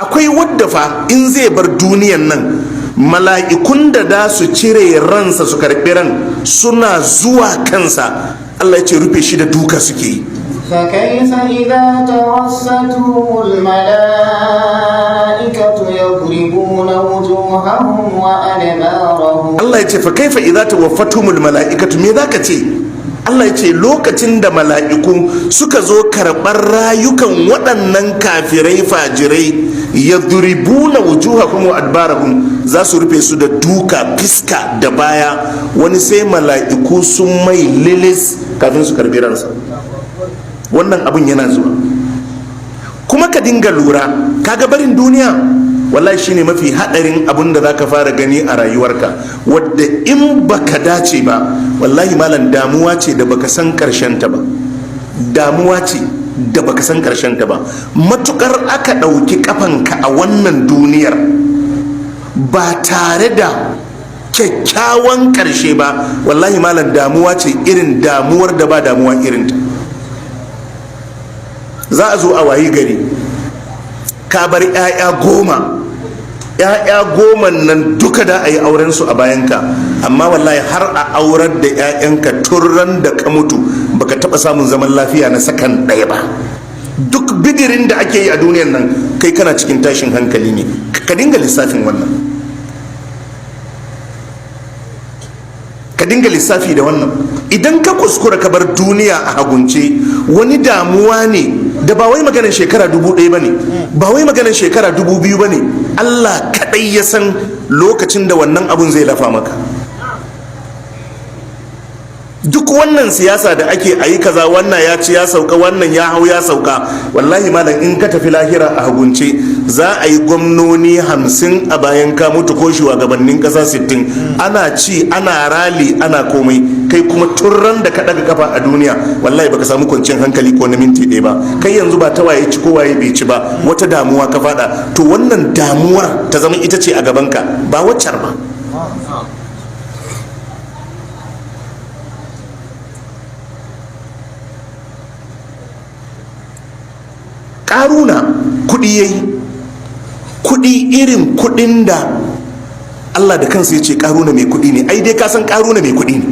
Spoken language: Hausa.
Akwai wadda fa in zai bar duniyan nan, mala'ikun da da su cire ransa su karɓi ran suna zuwa kansa, Allah ya ce rufe shi da duka suke yi. فكيف إذا توفتهم الملائكة يضربون وجوههم وأدبارهم؟ Allah ya ce fa kaifa idza tawaffatumul mala'ikatu, me zaka ce? Allah ya ce lokacin da mala'iku suka zo karɓar rayukan waɗannan kafirai fajirai, yadribuna wujuhakum wa adbarahum, za su rufe su da duka fiska da baya. Wani sai mala'iku sun mai lilis kafin su karbi ransa. Wannan abun yana zuwa. Kuma ka dinga lura, kaga barin duniya wallahi shine mafi hadarin abun da zaka fara gani a rayuwarka, wadda in baka dace ba, wallahi malam, damuwa ce da baka san karshen ta ba, damuwa ce da baka san karshen ta ba. Matukar aka ɗauki kafanka a wannan duniyar ba tare da kyakkyawan karshe ba, wallahi malam, damuwa ce irin damuwar da ba damuwa irinta. Za a zo a wayi gari ka bar 'ya'ya 10, 'ya'ya 10 nan duka da a yi aurensu a bayanka, amma wallahi har a aurar da 'ya'yanka, turran da ka mutu baka taba samun zaman lafiya na sakan ɗaya ba. Duk bidirin da ake yi a duniyan nan, kai kana cikin tashin hankali ne. Ka dinga lissafin wannan, ka dinga lissafi da wannan. Idan ka kuskura ka bar duniya a hagunce, wani damuwa ne da ba wai maganar shekara 1000 ba ne, ba wai maganar shekara 2000 ba ne. Allah kaɗai ya san lokacin da wannan abun zai lafa maka. Duk wannan siyasa da ake ayi kaza, wannan ya ci ya sauka, wannan ya hau ya sauka, wallahi malam, in ka tafi lahira a hagunce, za a yi gwamnoni 50 a bayan ka mutu ko shugabannin kasa 60, ana ci, ana rally, ana komai. Kai kuma turran da ka daga kafa a duniya, wallahi baka samu kwanciyar hankali ko na minti 1 ba. Kai yanzu ba ta waye ci ko waye bai ci ba, wata damuwa ka fada. To wannan damuwar ta zama ita ce a gabanka, ba waccar ba. Karuna kudi yayi, kudi irin kudin da Allah da kansa ya ce karuna mai kudi ne. Ai dai ka san karuna mai kudi ne.